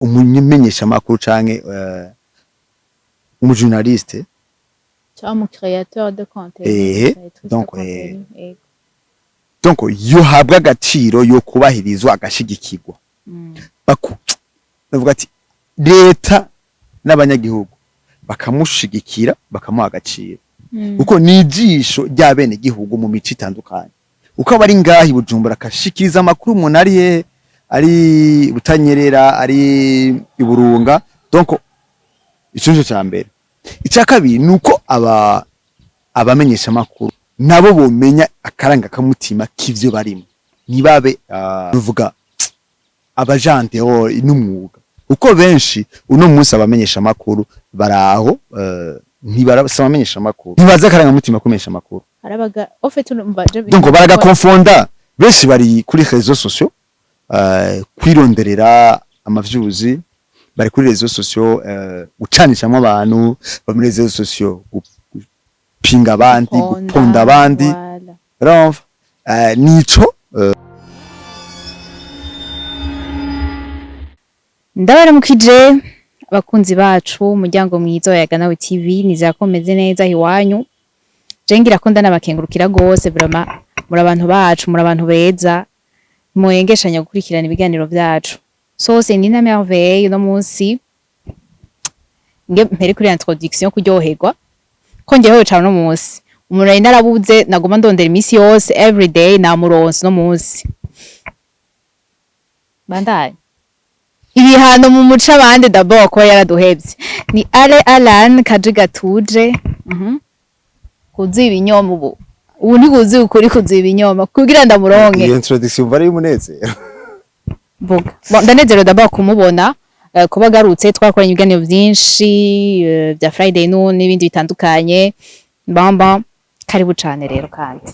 Umumenyeshamakuru canke umujournaliste cyangwa umu créateur de contenu, créatrice de donc, contenu, yego. Donc yohabwa agaciro, yo kubahirizwa, agashigikirwa. Baku bavuga ati leta n'abanyagihugu bakamushigikira, bakamuha agaciro, kuko ni ijisho ry'abenegihugu mu mico itandukanye. Uko aba ari ngaha i Bujumbura akashikiriza amakuru umuntu ari he, ari Butanyerera, ari i Burunga. Donc ico nico ca mbere. Ica kabiri ni uko aba abamenyesha amakuru nabo bomenya akaranga kamutima k'ivyo barimo, ntibabe nuvuga abajandeho n'umwuga, uko benshi uno munsi abamenyesha amakuru baraho ntibarasa abamenyesha amakuru, ntibazi akarangamutima kumenyesha amakuru. Harabaga au fait urumva Donc baragakonfonda. Benshi bari kuri réseaux sociaux kwironderera amavyuzi, bari kuri réseaux sociaux gucanishamwo abantu, bari muri réseaux sociaux gupinga abandi, guponda abandi. Voilà. Urumva, nico Ndabaramukije abakunzi bacu, umuryango mwiza wa Yaga Nawe TV. Nizera ko meze neza iwanyu. Je ngira ko ndanabakengurukira gose, vraiment muri abantu bacu, muri abantu beza muhengeshanya gukurikirana ibiganiro vyacu. So c'est Nina Merveille. Uno munsi nge mpere kuri introduction, kuryoherwa ko ngewe cane. Uno munsi umuntu nari narabuze, naguma ndondera imisi yose, everyday, namuronse uno munsi. Bandanye ibihano mu muco abandi, d'abord ko yaraduhevye, ni Ale Alan Kaje Gatuje. Kuzuye ibinyoma ubu, ubu ntikuzuye ukuri, kuzuye ibinyoma kugira ndamuronke. Iyo introduction umva ari umunezero. Vuga. Bon, ndanezerewe d'abord kumubona, kuba agarutse. Twakoranye ibiganiro vyinshi bya Friday Noon n'ibindi bitandukanye. Bamba karibu cane rero kandi.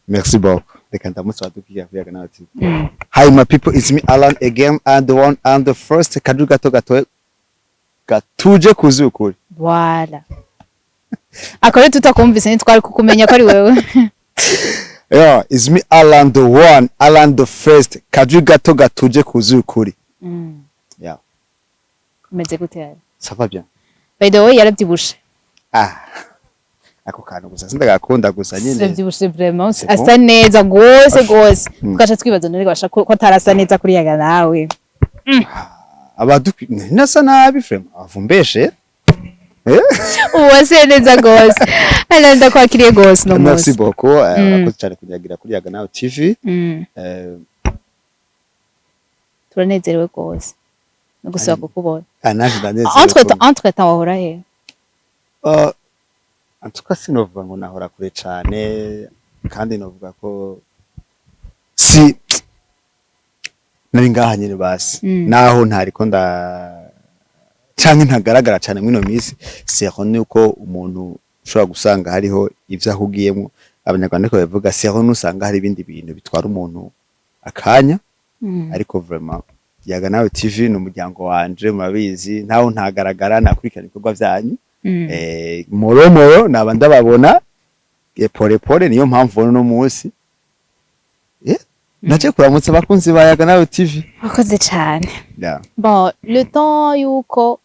Merci beaucoup. Reka ndamutse wadubwira kuyaga nawe ati: "Hi my people, it's me Alan again and the one and the first kaju gato gato gatuje kuzuye ukuri." Voilà. Akore tutakumvise ntitwari kukumenya ko ari wewe. Yeah, it's me Alan the one, Alan the first, kaju gato gatuje kuzuye ukuri. Yeah. Umeze gute rero? Ça va bien. By the way, yaravyibushe. Ah. Ako kantu gusa sindagakunda gusa nyene. Yaravyibushe vraiment. C'est bon? Asa neza gose gose. Tugaca twibaza none basha ko atarasa neza kuri Yaga Nawe. Abadukwi nasa nabi vraiment avumbeshe. Eh? Ubu asa neza gose. Alan, ndakwakiriye gose no Merci munsi. beaucoup. Urakoze cyane kunyagira kuri Yaga Nawe TV. Turanezerewe gose no gusaba kukubona. Ah, naje ndanezerewe. Entre temps wahora he? En tout cas sinovuga ngo nahora kure cane, kandi novuga ko si nari ngaha nyene basi. Naho ntariko nda canke ntagaragara cane mwino misi, seho nuko umuntu ushobora gusanga hariho ivyo ahugiyemwo. Abanyarwanda ariko babivuga, seho nusanga hari ibindi bintu bitwara umuntu akanya. Ariko vraiment Yaga Nawe TV ni umuryango wanje, murabizi, ntaho ntagaragara nakurikirana ibikorwa vyanyu. Moro moro naba ndababona, pole pole. Niyo mpamvu ubona uno munsi naje kuramutsa abakunzi ba Yaga Nawe TV. Wakoze cane. Yeah. Bon, le temps yuko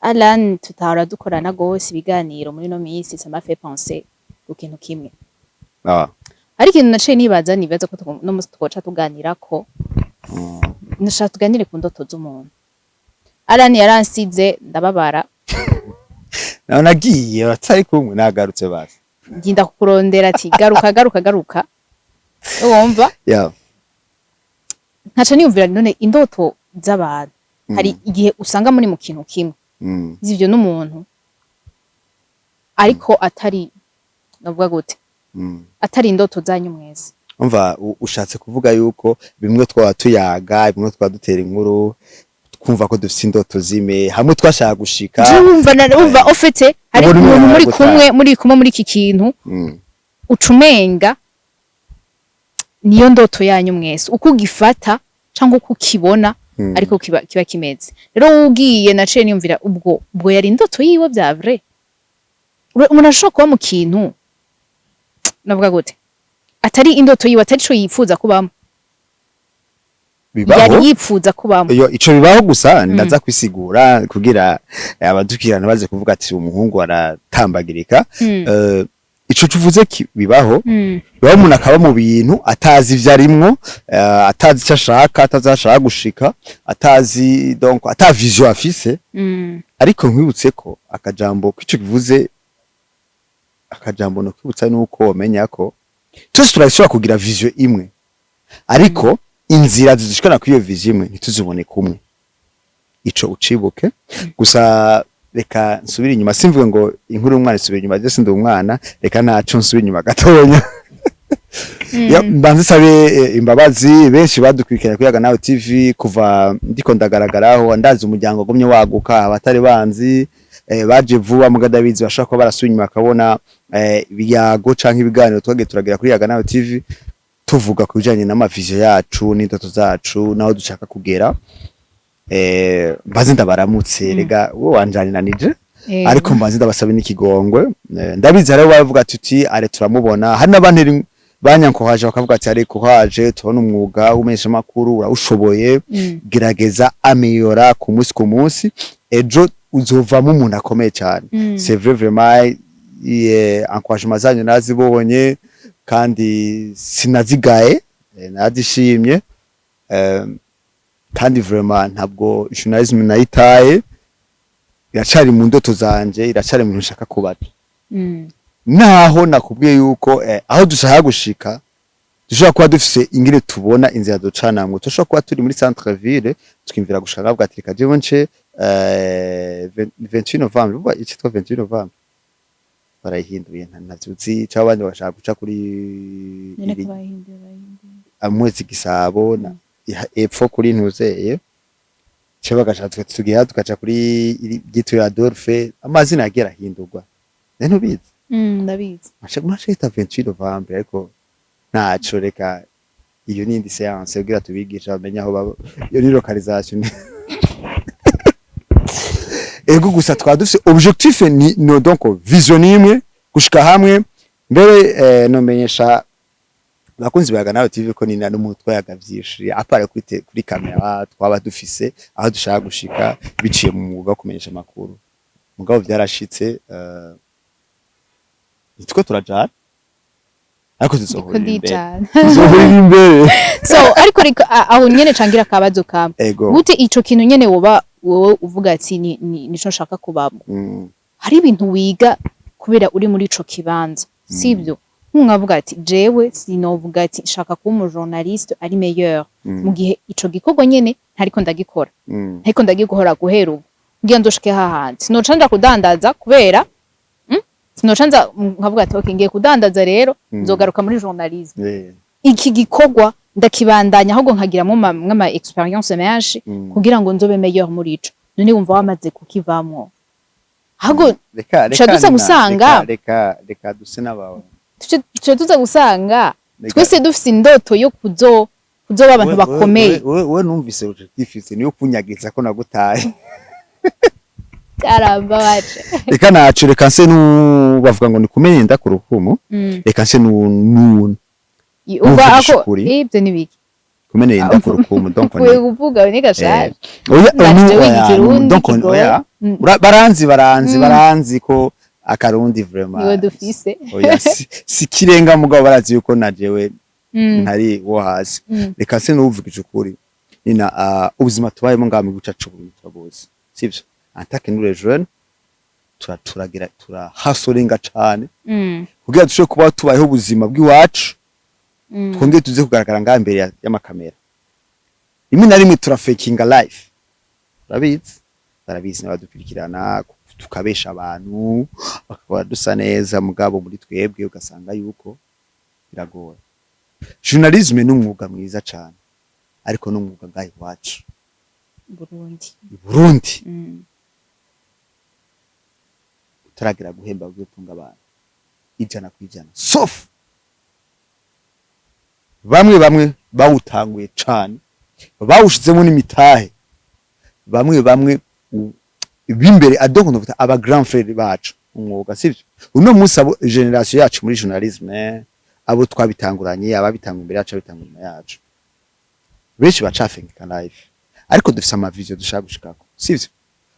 Alan tutahora dukorana gose ibiganiro muri no minsi, ça m'a fait penser ku kintu kimwe. Hari ikintu naciye nibaza, nibaza ko no munsi twoca tuganirako. Ndashaka tuganire ku ndoto z'umuntu. Alan yaransize ndababara. Naho nagiye batari kumwe, nagarutse basi. Nginda kukurondera ati garuka, garuka, garuka, wumva? Yeah. Nkaca niyumvira none indoto z'abantu, hari igihe usanga muri mu kintu kimwe zivyo n'umuntu, ariko atari, navuga gute, atari indoto zanyu mwese. Umva, ushatse kuvuga yuko bimwe twaba tuyaga, bimwe twaba dutera inkuru, twumva ko dufite indoto zime hamwe twashaka gushika. Je wumva wumva au fait hari Ubona umuntu umuntu muri aragutara. kumwe, muri kumwe muri iki kintu, ucumenga niyo ndoto yanyu mwese, uko ugifata cyangwa uko ukibona, ariko kiba kimeze. Rero ugiye naciye niyumvira ubwo yari indoto yiwe bya vrai. Umuntu ashobora kuba mu kintu, navuga gute, atari indoto yiwe, atari ico yifuza kubamo. Bibaho. Yari yipfuza kubamo. Iyo ico bibaho, gusa ndaza kwisigura kugira abadukirana baze kuvuga ati umuhungu aratambagirika. Ico tuvuze bibaho. Bibaho umuntu akaba mu bintu atazi ivyo arimwo, atazi icyo ashaka, atazi aho ashaka gushika, atazi, donc ata vision afise. Ariko nkwibutse ko akajambo k'ico kivuze, akajambo no kwibutsa nuko womenya ko twese turashobora kugira vision imwe, ariko inzira zishikana kuri iyo vision imwe ntituzibone kumwe. Ico ucibuke. Gusa reka nsubire inyuma, simvuge ngo inkuru y'umwana isubira inyuma, je sindi umwana, reka ntaco nsubire inyuma gatonya. Ya, mbanze sabe imbabazi benshi badukurikirana kuri Yaga Nawe TV kuva ndiko ndagaragaraho. Ndazi umuryango wagumye waguka, abatari banzi baje vuba muga ndabizi bashobora kuba barasubiye inyuma bakabona ibiyago canke ibiganiro twagiye turagira kuri Yaga Nawe TV, tuvuga ku bijanye n'amavision yacu n'indoto zacu naho dushaka kugera. Mbanze ndabaramutse. Rega wowe wanjaninanije. Ariko mbanze ndabasaba n'ikigongwe. Ndabizi hariho bavuga ati uti are turamubona, hari n'abandi banyankohaje bakavuga ati ariko haje tubona umwuga w'umenyeshamakuru urawushoboye, gerageza améliorer ku munsi ku munsi, ejo uzovamo umuntu akomeye cyane. C'est vrai, vraiment, encouragement zanyu nazibonye kandi sinazigaye, nazishimye. Kandi vraiment ntabwo journalisme nayitaye, iracari mu ndoto zanje, iracari mu bintu nshaka kuba. Naho nakubwiye yuko aho dushaka gushika dushobora kuba dufise ingene tubona inzira ducanamwo. Dushobora kuba turi muri centre ville, tukimvira gushaka kavuga ati reka jewe nce 28 novembre, uba icitwa 28 novembre barayihinduye, ntavyuzi, cyangwa abandi bagashaka guca kuri None iri ko bahinduye. Amwezi Gisabo na epfo kuri ntuzeye, cyo bagashaka tugiye tugaca kuri ryitiriwe Adolphe. Amazina yagiye arahindurwa, none ntubizi? Ndabizi. Masha yita 28 novembre, ariko ntaco, reka iyo ni indi séance kugira tubigisha bamenye aho baba, iyo ni localisation. Ego, gusa twaba dufise objectif ni no, donc vision ni imwe, gushika hamwe mbere. Nomenyesha bakunzi ba Nawe TV ko nina n'umuntu twayaga vyinshi à part kuri kamera, twaba dufise aho dushaka gushika biciye mu mwuga wo kumenyesha amakuru. Mugabo vyarashitse, nitwo turajana, ariko ndiko tuzohurira imbere. Ndijana. Tuzohurira imbere. So ariko reka aho nyene cangira akabazo kamwe. Ego. Gute ico kintu nyene woba wowe uvuga ati ni nico nshaka kubamo? Hari ibintu wiga kubera uri muri ico kibanza, sibyo? Nkavuga ati jewe sinovuga ati nshaka kuba umu journaliste ari meilleur mu gihe ico gikorwa nyene ntariko ndagikora, ntariko ndagikora guhera ubu kugira nzoshike hahandi. Sinoca nja kudandaza kubera, Sinoca nza nkavuga ati okay, ngiye kudandaza rero, nzogaruka muri journalisme. Iki gikorwa ndakibandanya, ahubwo nkagiramo mwama expérience menshi kugira ngo nzobe meilleur muri ico. None wumva wamaze kukivamwo, ahubwo reka tuca reka dusa Nina, gusanga reka duse n'abawe. Tuca tuza gusanga twese dufise indoto yo kuzoba abantu bakomeye. We numvise objectif niyo kunyagiza ko nagutaye. Byarambabaje. Reka naco, reka nse nu bavuga ngo ni kumenya inda ku rukumu. Reka nse nu nu Umva Numvise ako ukuri. Ibyo ni biki? Kumena inda ku rukumu, donc Uvuye kuvuga ni gashaje. Oya. Naje wiga oya, ikirundi donc kigoye. Oya. Baranzi baranzi baranzi ko akarundi vraiment Niwe dufise. Oya, si kirenga, mugabo barazi yuko na jewe ntari wo hasi. Reka se n'uvugije ukuri, nina ubuzima tubayemo ngaha mu gihugu cacu Burundi turabuzi, sivyo? En tant que nous les jeunes, turagira turahasorenga cane kugira dushobore kuba tubayeho ubuzima bw'iwacu, twongere tuze kugaragara ngaha imbere y'amakamera. Rimwe na rimwe turafakinga life, urabizi, barabizi n'abadukurikirana, tukabesha abantu bakabona dusa neza, mugabo muri twebwe ugasanga yuko biragoye. Journalisme ni umwuga mwiza cane, ariko ni umwuga ngaha iwacu Burundi. i Burundi utaragira guhemba gutunga abantu 100%, sauf bamwe bamwe bawutanguye cane, bawushizemo n'imitahe, bamwe bamwe b'imbere adonko ndavuga aba grand frère bacu umwuga, sivyo? Uno munsi abo génération yacu muri journalisme, abo twabitanguranye, ababitanga imbere yacu, abitanga inyuma yacu. Benshi bacafengeka live, ariko dufise ama vision dushaka gushikako, sivyo?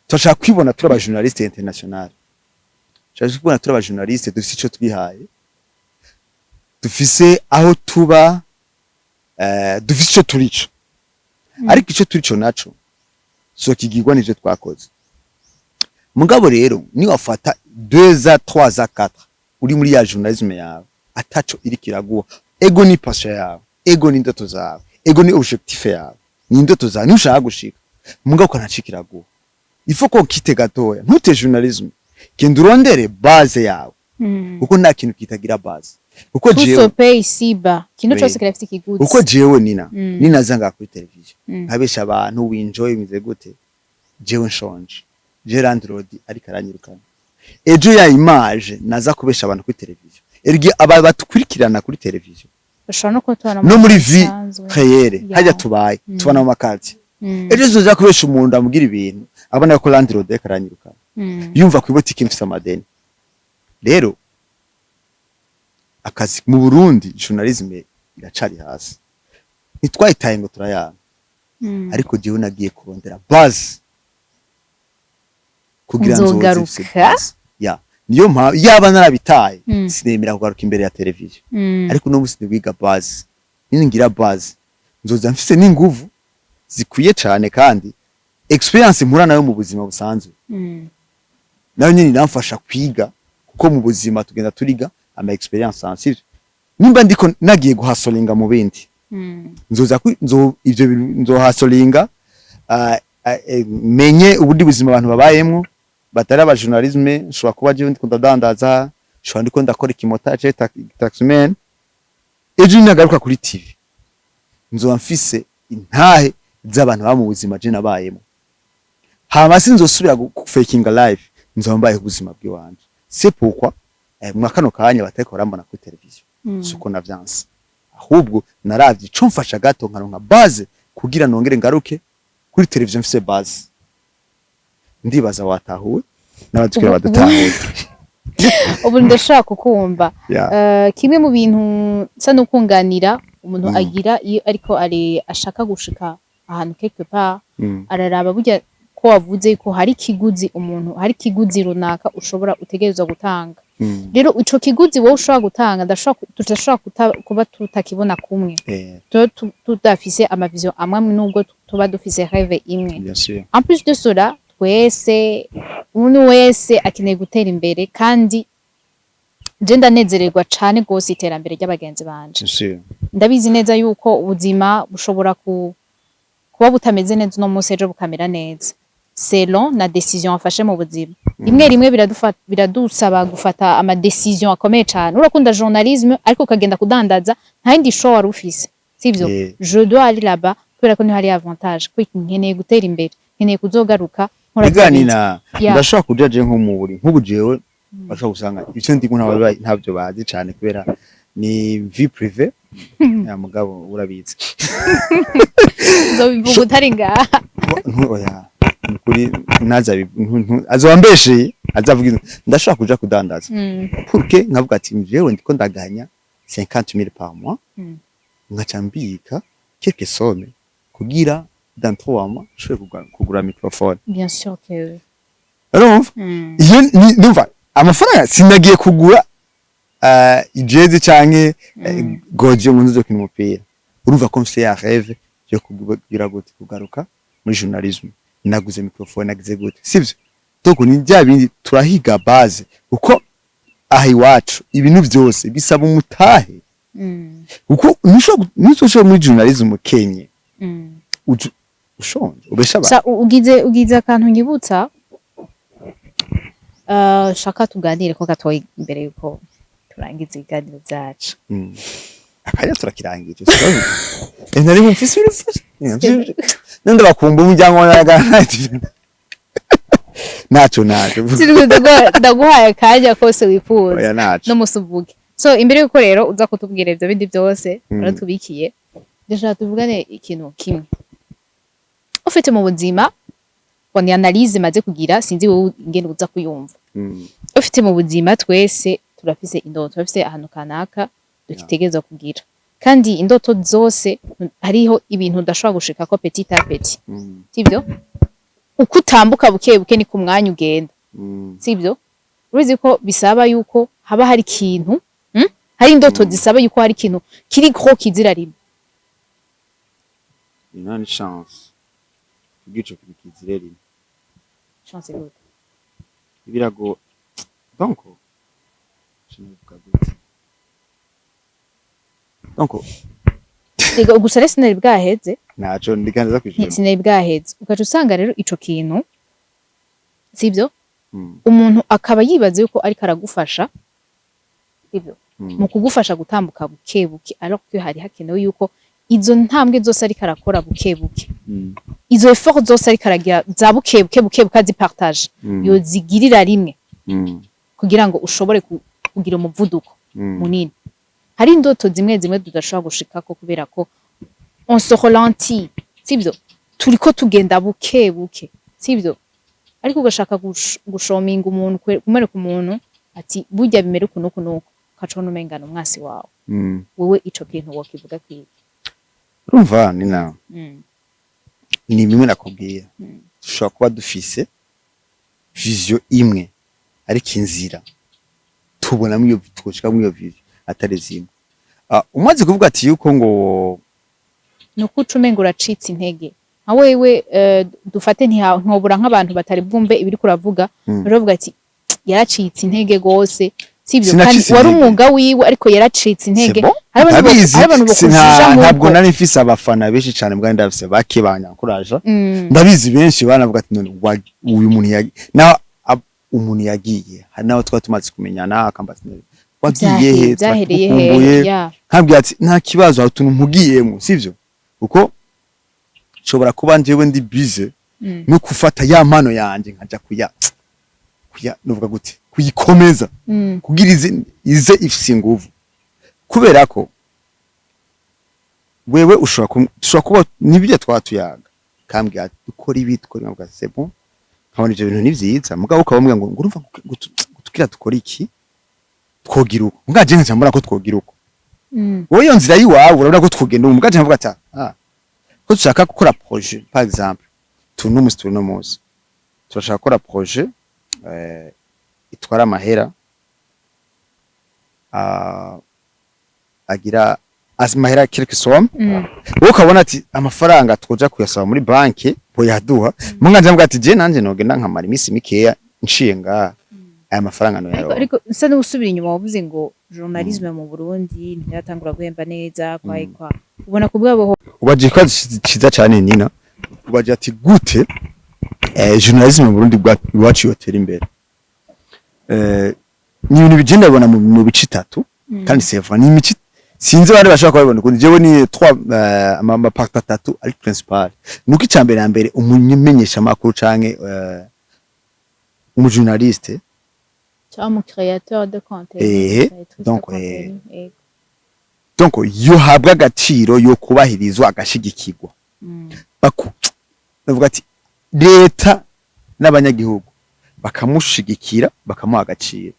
Turashaka kwibona turi aba journaliste international, turashaka kwibona turi aba journaliste dufise ico twihaye, dufise aho tuba, dufise ico turico. Ariko ico turico naco sokigirwa n'ivyo twakoze. Mugabo rero ni wafata 2 ans, 3 ans, 4 uri muri ya journalisme yawe ataco iriko iraguha, ego ni passion yawe, ego ni indoto zawe, ego ni objectif yawe, ni indoto zawe ntushaka gushika, mugabo ukanacika iraguha, il faut ko quitte gatoya, ntute journalisme, genda urondere base yawe, kuko nta kintu kitagira base, kuko Tout jewe se paye ici-bas, ikintu Oui. cose kirafise ikiguzi. Kuko jewe nina nina zanga kuri televiziyo nkabesha abantu winjoy bimeze gute, jewe nshonje, je landlord ariko aranyirukana ejo, ya image naza kubesha abantu kuri televiziyo, erige aba batukurikirana kuri televiziyo Bashobora no kutubona no muri vie bisanzwe. réelle hajya tubaye tubana mu makartie. Ejo zoza kubesha umuntu amugira ibintu abona ko landlord ariko aranyirukana, yumva ku ibotiki mfise amadeni. Rero akazi mu Burundi, journalisme iracari hasi, ntitwayitaye ngo turayanga, ariko jewe nagiye kurondera base kugira nzoze Nzogaruka. mfise base. Ya, niyo mpamvu yaba narabitaye sinemera kugaruka imbere ya televiziyo. Ariko uno musi wiga base, ningira base nzoza mfise n'inguvu zikwiye cane, kandi experience mpura nayo mu buzima busanzwe nayo nyine iramfasha kwiga, kuko mu buzima tugenda turiga ama experience sensible. Nimba ndiko nagiye guhasolinga mu bindi, nzoza nzo ivyo bintu nzohasolinga, menye ubundi buzima abantu babayemwo batari aba journalisme. Nshobora kuba jewe ndiko ndadandaza, nshobora ndiko ndakora ikimotage, taximan. Ejo nagaruka kuri TV nzoba mfise intahe z'abantu baba mu buzima je nabayemo, hama sinzosubira fakinga life, nzoba mbayeho ubuzima bw'iwanje. C'est pourquoi mwa kano kanya batariko barambona kuri televiziyo, suko navyanse, ahubwo naravye ico mfasha gato nkaronka base kugira nongere ngaruke kuri televiziyo mfise base. Ndibaza watahuwe n'abadukira badutahuye. Ubu ndashaka kukumva. Kimwe mu bintu nsa n'ukunganira umuntu agira iyo ariko ari ashaka gushika ahantu quelque part, araraba burya ko wavuze ko hari ikiguzi, umuntu hari ikiguzi runaka ushobora utegerezwa gutanga. Rero ico kiguzi wowe ushobora gutanga, ndashobora tudashobora kuba tutakibona kumwe, tuba tudafise ama vision amwe nubwo tuba dufise rêve imwe. Bien sûr. En plus de cela, twese, umuntu wese akeneye gutera imbere, kandi je ndanezererwa cane gose iterambere ry'abagenzi banje. Bien sûr. Ndabizi neza yuko ubuzima bushobora kuba butameze neza uno munsi, ejo bukamera neza, selon na décision wafashe mu buzima. Rimwe rimwe biradusaba gufata ama décision akomeye cane. Urakunda journalisme ariko ukagenda kudandaza, nta yindi choix wari ufise, sivyo? Je dois aller là-bas kubera ko niho hari avantage, kuko nkeneye gutera imbere, nkeneye kuzogaruka nkora Ega bya bindi. Nina, ndashobora kuja je nko muri nk'ubu jewe bashobora gusanga ivyo ndimo ntabyo bazi cane kubera ni vie privée ya mugabo urabizi. Nzobivuga utari ngaha. Oya, nukuri ntaza azoba mbesheye azavuga ndashobora kuja kudandaza pour que nkavuga ati jewe ndiko ndaganya 50 000 par mois, nkaca mbika quelque somme kugira dans 3 mois nshobore kugura microphone. Bien sûr que oui. Urumva, iyo numva amafaranga sinagiye kugura ijezi canke godiyo mu nzu zo gukina umupira. Urumva ko mfise ya rêve yo kugira gute, kugaruka muri journalisme, naguze microphone, nagize gute, sivyo? Donc ni bya bindi turahiga base, kuko aha iwacu ibintu vyose bisaba umutahe, kuko ntushobora muri journalisme kenye ushonje ubesha abantu. Sa ugize akantu nyibutsa, shaka tuganire ko gatoyi imbere yuko turangiza ibiganiro vyacu. Akanya turakirangije, nari mufise ibintu nende bakumva umuryango wanjye, naco naco. Ndaguhaye akanya kose wifuza. Oya, naco. No musi uvuge. So imbere yuko rero uza kutubwira ivyo bindi byose uratubikiye, ndashaka tuvugane ikintu kimwe ufite mu buzima. Ngo ni analyse maze kugira, sinzi wowe ingene uza kuyumva. Ufite mu buzima, twese turafise indoto, turafise ahantu kanaka dutegerezwa kugira. Kandi indoto zose, hariho ibintu udashobora gushikako petit à petit, sivyo? Uko utambuka buke buke ni ku mwanya ugenda, sivyo? Urizi ko bisaba yuko haba hari ikintu, Hari indoto zisaba yuko hari ikintu kiri gros kizira rimwe. Ino ni chance kugira ico kintu kizire rimwe. Chance gute? Ibirago, donc sinavuga gute, donc Ego, gusa rero sinari bwaheze. Ntaco ndikanza kwishura. Sinari bwaheze. Ugaca usanga rero ico kintu, sivyo, umuntu akaba yibaza yuko ariko aragufasha, sivyo, mu kugufasha gutambuka buke buke, alors que hari hakenewe yuko izo ntambwe zose ariko arakora buke buke, izo effort zose ariko aragira za buke buke buke buke, azipartage, yozigirira rimwe kugira ngo ushobore kugira umuvuduko munini. Hari indoto zimwe zimwe tudashobora gushikako kubera ko on se ralentit, sivyo? Turiko tugenda buke buke, sivyo? Ariko ugashaka gushominga umuntu, kumwereka umuntu ati burya bimere uku nuku nuku, ukacona umengana umwasi wawe. Wewe ico kintu wokivuga kwiki? Urumva nina ni bimwe nakubwiye, dushobora kuba dufise vision imwe, ariko inzira tubonamo iyo twoshika iyo vision atari zimwe. Umaze kuvuga ati yuko ngo Nuko uca umenga uracitse intege. Nka wewe, dufate ntobura nk'abantu batari bwumve ibiri kuravuga, baravuga ati yaracitse intege gose, sivyo? Kandi Sinacitse wari intege. umwuga wiwe, ariko yaracitse intege. C'est bon? Hari abantu Ndabizi, hari abantu bokujija ntabwo nk'uko nari mfise abafana benshi cane, mbwa ndafise bake banyankuraja. Ndabizi benshi banavuga ati none uyu muntu na umuntu yagiye, hari naho twari tumaze kumenyana, akambaza ati, wagiye he? Byahereye Turagukumbuye. hehe ya? Nkabwira ati nta kibazo, hari utuntu mpugiyemo, sivyo? Kuko nshobora kuba njyewe ndi busy no gufata ya mpano yanje nkaja kuya nuvuga gute, kuyikomeza kugira ize ifise inguvu, kubera ko wewe ushobora kuba nibyo twatuyaga, kambwira ati dukora ibi, dukora ibi, nkavuga c'est bon, nkabona ivyo bintu ni vyiza, mugabo ukabambwira ngo urumva ngo tugira dukora iki, twogira uko, mugabo je nkaca mbona ko twogira uko. Wowe iyo nzira yiwawe urabona ko twogenda ubu, mugabo je nkavuga ati ah, ko dushaka gukora projet, par exemple tuno musi, tuno musi turashaka gukora projet itwara amahera, agira amahera quelque somme. Wowe ukabona ati amafaranga twoja kuyasaba muri banki boyaduha, muganje mvuga ati je nanje nogenda nkamara iminsi mikeya nciye ngaha, aya mafaranga Ariko noyaronka. Ariko usa n'usubira inyuma, wavuze ngo journalisme mu Burundi ntiratangura guhemba neza kwa kwa ubona ku bwabo. Ubaje ikibazo ciza cane Nina. Ubaje ati gute journalisme mu Burundi iwacu yotera imbere? Ni ibintu bigenda bibona mu bice itatu. Kandi c'est vrai, ni imico, sinzi abandi bashobora kubabibona ukundi, jewe ni trois ama parties atatu ari principal. Nuko icya mbere na mbere, umumenyesha makuru canke umujournaliste Cyangwa umu créateur de contenu, créatrice de donc, contenu, yego. Donc yohabwa agaciro, yo kubahirizwa, agashigikirwa. Bavuga ati leta n'abanyagihugu bakamushigikira, bakamuha agaciro,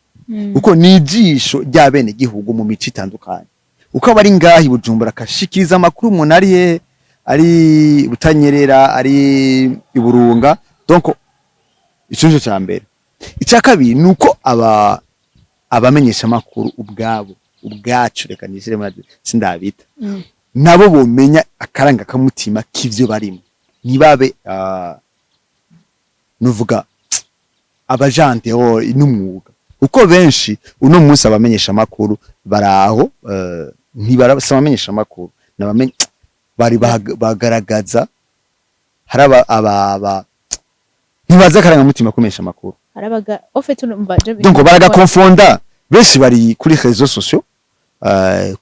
kuko ni ijisho ry'abenegihugu mu mico itandukanye. Uko aba ari ngaha i Bujumbura akashikiriza amakuru umuntu ari he, ari Butanyerera, ari i Burunga. Donc ico nico ca mbere. Ica kabiri ni uko aba abamenyesha amakuru ubwabo, ubwacu, reka nishire muri sindabita, nabo bomenya akaranga kamutima k'ivyo barimo, ntibabe nuvuga abajante ho n'umwuga, kuko benshi uno munsi abamenyesha amakuru baraho ntibarasa abamenyesha amakuru nabamenye bari bagaragaza hari aba ntibazi akarangamutima kumenyesha amakuru. Harabaga au fait urumva Donc baragakonfonda. Benshi bari kuri réseaux sociaux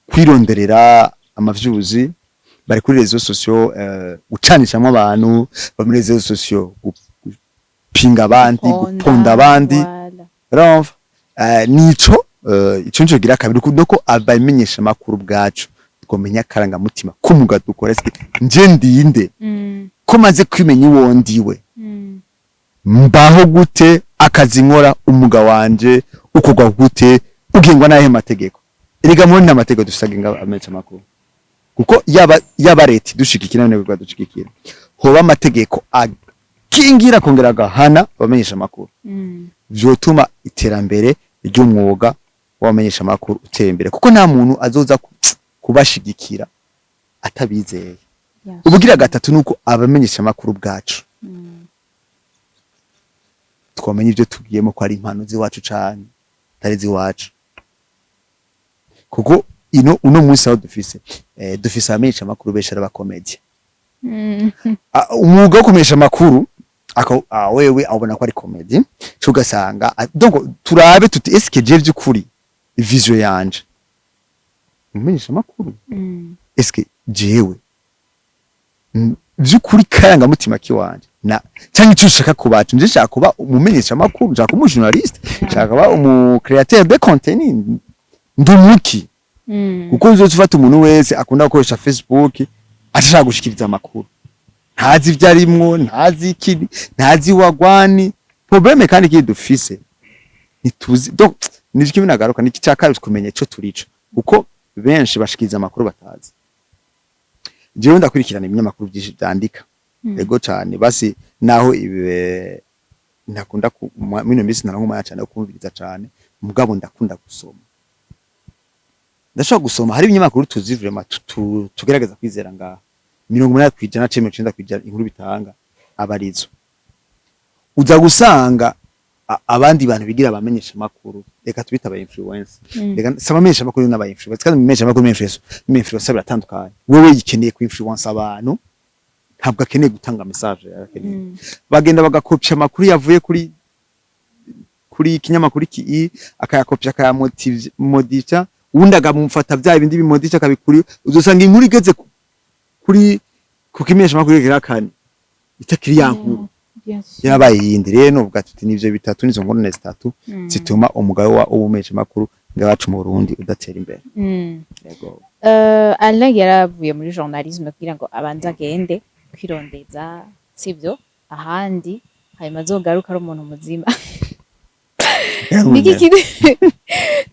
kwironderera amavyuzi, bari kuri réseaux sociaux gucanishamwo abantu, bari muri réseaux sociaux gupinga abandi, guponda abandi. Voilà. Urumva, nico ico nico gira kabiri, kuko abamenyesha amakuru ubwacu twomenya akarangamutima k'umwuga dukora. Eske nje ndinde? Ko maze kwimenya uwo ndiwe, mbaho gute? Akazi nkora, umwuga wanje ukorwa gute? Ugengwa n'ayahe mategeko? Erega muri n'amategeko dufise agenga abamenyesha amakuru. Kuko yaba leta idushigikira, none dushigikira, hoba amategeko akingira kongera agahana abamenyesha amakuru, vyotuma iterambere ry'umwuga w'abamenyesha amakuru utera imbere, kuko nta muntu azoza kubashigikira atabizeye. Ubugira gatatu nuko abamenyesha amakuru bwacu twamenya ivyo tugiyemo ko ari impano z'iwacu cane atari z'iwacu, kuko ino uno munsi aho dufise, dufise abamenyesha amakuru benshi ari abakomedi. Umwuga wo kumenyesha amakuru wewe abona ko ari comédie, cyo ugasanga donc turabe tuti: est-ce que je vy'ukuri vision yanje umumenyesha amakuru, est-ce que jewe vy'ukuri karangamutima kiwanje na cyangwa icyo ushaka kuba? Nje nshaka kuba umumenyesha amakuru, nshaka kuba umujournaliste, nshaka kuba umu créateur de contenu, ndumuki? Kuko uzoca ufata umuntu wese akunda gukoresha Facebook ashaka gushikiriza amakuru, ntazi ibyo arimwo, ntazi iki, ntazi wagwani problème. Kandi ikindi dufise, ntituzi, donc ni kimwe nagaruka ni cya kabiri, kumenya ico turico, kuko benshi bashikiriza amakuru batazi. Jewe ndakurikirana ibinyamakuru byinshi byandika, ego cane, basi naho ibe ntakunda mino minsi ntaronka cyane yo kumviriza cane, mugabo ndakunda gusoma, ndashobora gusoma. Hari ibinyamakuru tuzi vraiment tugerageza kwizera ngaha, 80% canke 90% inkuru bitanga abarizo. Uza gusanga abandi bantu bigira abamenyesha makuru, reka tubita aba influencer, reka si abamenyesha makuru n'aba influencer, kandi abamenyesha makuru n'influencer biratandukanye. Wewe yikeneye ku influence abantu, ntabwo akeneye gutanga message, yarakeneye. Bagenda bagakopya amakuru yavuye kuri ikinyamakuru iki, akayakopya, akayamodifya, ubundi akamufata bya bindi bimodifya akabikuri. Uzosanga inkuru igeze kuri ku kimenyesha makuru kigira kane itakiri ya nkuru, yarabaye iyindi. Rero novuga tuti nivyo bitatu, nizo ngorane zitatu zituma umugabo wa ubumenyesha makuru ngabacu mu Burundi udatera imbere. Yego. Alain yaravuye muri journalisme kugira ngo abanze agende kwirondeza, sivyo, ahandi, hanyuma azogaruka ari umuntu muzima.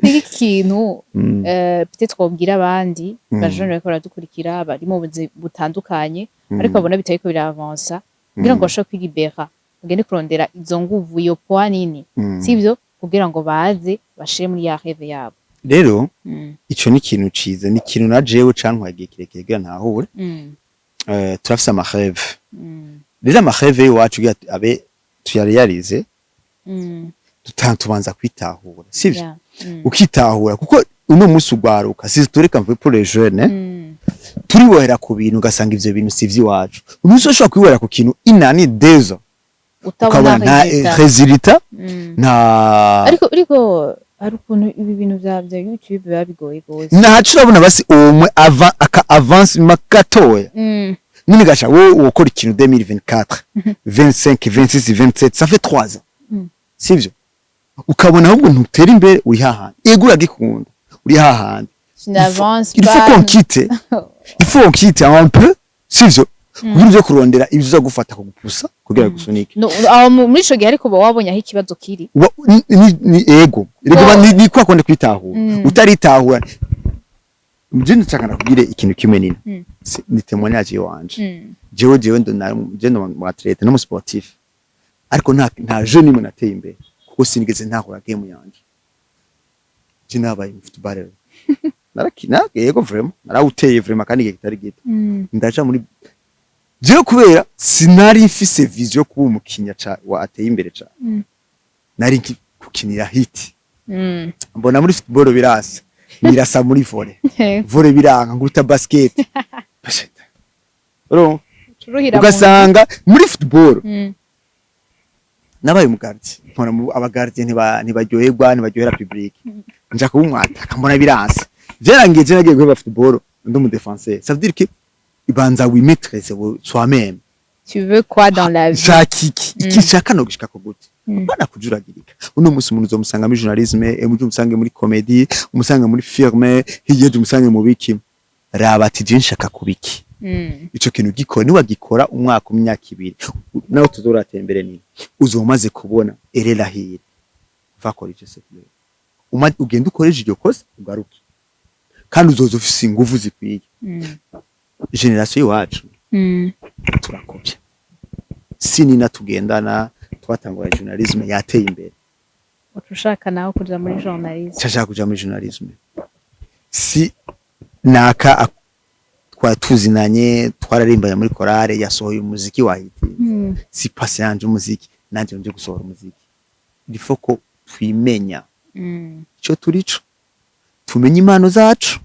Niki kintu peut-être twobwira abandi bajene bariko baradukurikira, bari mu buzi butandukanye, ariko babona bitariko biravansa, kugira ngo bashobore kwilibera, bagende kurondera izo nguvu, iyo poids nini, sivyo, kugira ngo baze bashire muri ya rêve yabo? Rero ico ni ikintu ciza, ni ikintu na jewe cantwaye igihe kirekire kugira ntahure. Turafise ama rêve. Rero ama rêve y'iwacu kugira abe tuyareyarize, tubanza kwitahura, sivyo? Yeah. Ukitahura, kuko uno munsi ugwaruka, si tureka mvuge pour les jeunes, turibohera ku bintu, ugasanga ivyo bintu si ivy'iwacu. Umunsi ushobora kwibohera ku kintu inani dezo, utabona ukabona nta résultat. Résultat nta. Ariko hari ukuntu ibi bintu vya YouTube biba bigoye gose. Ntaco urabona, basi umwe ava aka avancement gatoya nyine gasha. Wowe wokora ikintu 2024, 25, 26, 27, ça fait 3 ans, sivyo? Ukabona ahubwo ntutera imbere, uri hahandi. Ego, uragikunda, uri hahandi. Tu n'avances Il faut pas. qu'on quitte, il faut qu'on quitte un peu, sivyo, kugira uje kurondera ibyo uza gufata kugupusa kugira gusunike. No, aho muri ico gihe ariko uba wabonye aho ikibazo kiri. Ni ego. Erega ni kwa kundi kwitahura. Utaritahura, je ndashaka nakubwire ikintu kimwe nini. Ni témoignage wanje. Jewe ndo na je ndo mu athlète no mu sportif, ariko nta jeu nimwe nateye imbere, kuko sinigeze ntahura game yanje. Je nabaye mu football, narakina, yego, vraiment narawuteye vraiment, kandi igihe kitari gito. Ndaja muri jewe kubera sinari mfise vision yo kuba umukinya wa ateye imbere cane. Nari gukinira hit. Mbona muri football birasa, birasa muri volley, volley biranka, nguta basket. Bashita. Urumva? Uruhira mu Ugasanga muri football nabaye umugardien, nkora mu abagardien, ntibaryoherwa, ntibaryohera public. Nja kuba umwataka, mbona biranse. Vyarangiye je nagiye guheba football, ndi umu défenseur. Ça veut dire que ibanza wimaîtrise soi-même. Tu veux quoi dans la vie? Nshaka iki? Iki nshaka no gushika ko gute? Bana kujuragirika. Uno munsi umuntu uzomusanga muri journalisme, ejo umusange muri comédie, umusange muri film, hirya ejo umusange mu biki. Raba ati: je nshaka kubiki? Ico kintu gikora, niwagikora umwaka, imyaka 2, nawe tuzoratera imbere nini, uzoba umaze kubona ererahira. Va corriger cette erreur. Ugenda ukoresha iryo kosa, ugaruke. Kandi uzoza ufise inguvu zikwiye. Génération y'iwacu turakopya. Sinina tugendana twatangura journalisme yateye imbere. Uca ushaka nawe kuja muri journalisme? Nshaka kuja muri journalisme. Si naka twari tuzinanye, twararimbanye muri chorale, yasohoye umuziki wahiti, si pasi yanje umuziki, nanje nje gusohora umuziki. Il faut ko twimenya ico turico, tumenye impano zacu,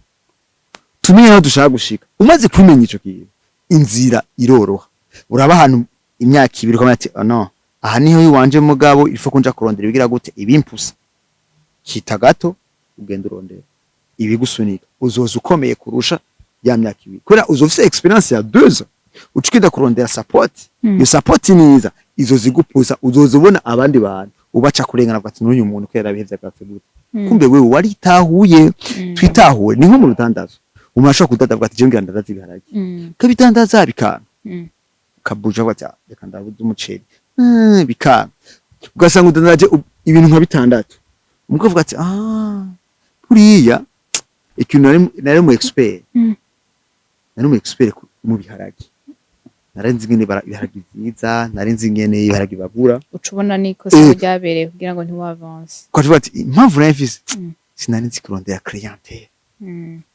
tumenye aho dushaka gushika. Umaze kumenya ico kintu, inzira iroroha. Uraba ahantu imyaka 2 ukamenya ati: "Oh no, aha niho iwanje, mugabo il faut ko nja kurondera ibigira gute, ibimpusa." Kita gato ugenda urondera ibigusunika, uzoza ukomeye kurusha ya myaka 2, kubera uzofise expérience ya 2 ans. Uca ugenda kurondera support. Iyo support niza izo zigupuza, uzoza ubona abandi bantu ubaca kurengana, avuga ati: "N'uyu muntu ko yarabihevye agatse gute?" Kumbe wewe waritahuye. Twitahure. Ni nko mu rudandazo, umuntu ashobora kudandaza avuga ati: "Jewe ngira ndandaza ibiharage." Kabidandaza bikanga. Kabuja avuga ati: "Ah, reka ndabuze umuceri." Bikanga. Ugasanga udandaje ibintu nka bitandatu. Umugabo avuga ati: "Ah, buriya ikintu nari mu expert, nari mu expert mu biharage, nari nzi ingene ibiharage vyiza, nari nzi ingene ibiharage bagura." Uca ubona n'ikosa ryabereye kugira ngo ntiwavanse. Ukavuga ati: "Impamvu nari mfise, sinari nzi kurondera clientèle.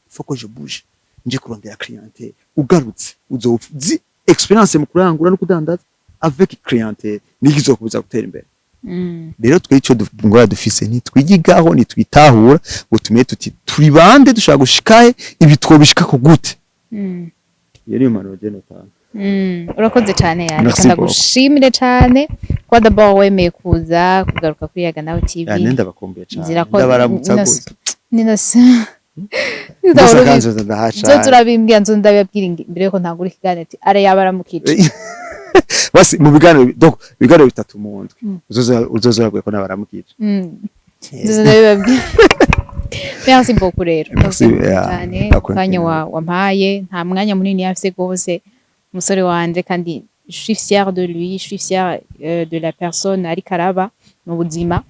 Faut que je bouge nje kurondera clientèle." Ugarutse uzozi expérience mu kurangura no kudandaza avec clientèle, niki izokubuza gutera imbere? Rero twe ico ngora dufise, ntitwigigaho, ntitwitahura ngo tumenye tuti: turi bande, dushaka gushikahe, ibi twobishikako gute? Iyo niyo mpanuro je notanga. Urakoze cyane yani. Merci Reka beaucoup. ndagushimire cyane kuba d'abord wemeye kuza kugaruka kuri Yaga Nawe TV. Ya, ndabakumbuye cane. Nzira ko Ndabaramutsa gose. Gusa kandi nzoza ndahaca. Nzo turabimbwira, nzo ndabibabwira mbere yuko ntangura ikiganiro ati are yabaramukije. Basi mu biganiro, donc ibiganiro bitatu mu ndwi, uzoza urabwiye ko nabaramukije. Nzo ndabibabwira. Merci beaucoup rero. Merci, Ndagushimiye yeah, cyane ndakunda. Kanya wampaye, nta mwanya munini yafise gose umusore wanje, kandi je suis fière de lui, je suis fière de la personne ariko araba mu buzima.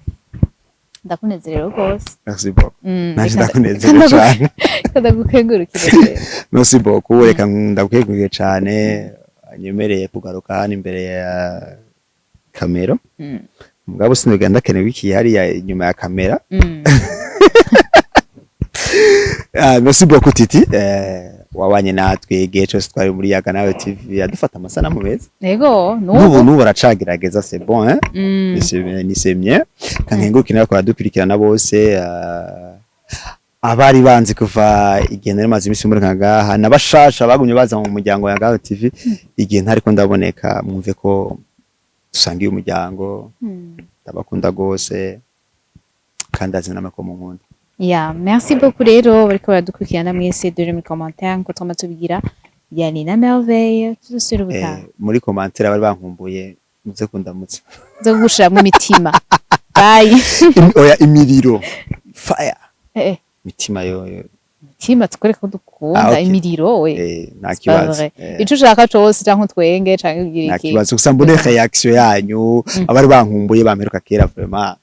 Ndakunezerewe rwose. Merci beaucoup. Nanje ndakunezerewe cane. Reka ndagukengurukire rero. Merci beaucoup. Reka ndakukengurukire cane anyemereye kugaruka hano imbere ya kamera. Mugabo sinogenda ndakenewe iki hariya inyuma ya kamera. Ah, merci beaucoup Titi. Wabanye natwe igihe cyose twari muri Yaga Nawe TV, adufata amasanamu meza. Yego. N'ubu N'ubu. N'ubu aracagerageza, c'est bon hein. Ni c'est bien. Kankenguruke nawe baradukurikirana bose, abari banzi kuva igihe nari maze iminsi muri ngaha, n'abashasha bagumye baza mu muryango wa Yaga Nawe TV igihe ntariko ndaboneka, mwumve ko dusangiye umuryango. Ndabakunda gose kandi azi namwe ko munkunda. Ya, merci beaucoup rero bariko baradukurikirana mwese. Dore muri commentaire nko twama tubigira, yani na Merveille, tuzosubira ubutaha. Muri commentaire bari bankumbuye, muze kundamutsa. Zo gushiramwo imitima. Bye. Oya, imiriro, fire. Imitima yo. Imitima tukwereka ko dukunda. Ah, okay. Imiriro we. Nta C'est pas kibazo. vrai. Ico ushaka cose, canke utwenge, canke ugire Nta iki. kibazo, gusa mbone réaction yanyu. Abari bankumbuye bamperuka kera, vraiment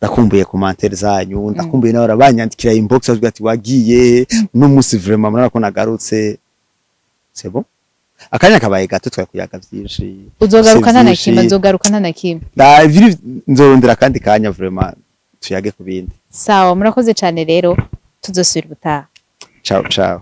ndakumbuye commentaire zanyu, ndakumbuye nawe banyandikira inbox bavuga ati: "Wagiye no munsi, vraiment murabona ko nagarutse." C'est bon, akanya kabaye gato, twari kuyaga vyinshi. Uzogaruka nta na vyinshi. kimwe, nzogaruka nta na kimwe. Da, nzorondera akandi kanya vraiment tuyage ku bindi. Sawa, murakoze cane rero, tuzosubira ubutaha. Ciao ciao.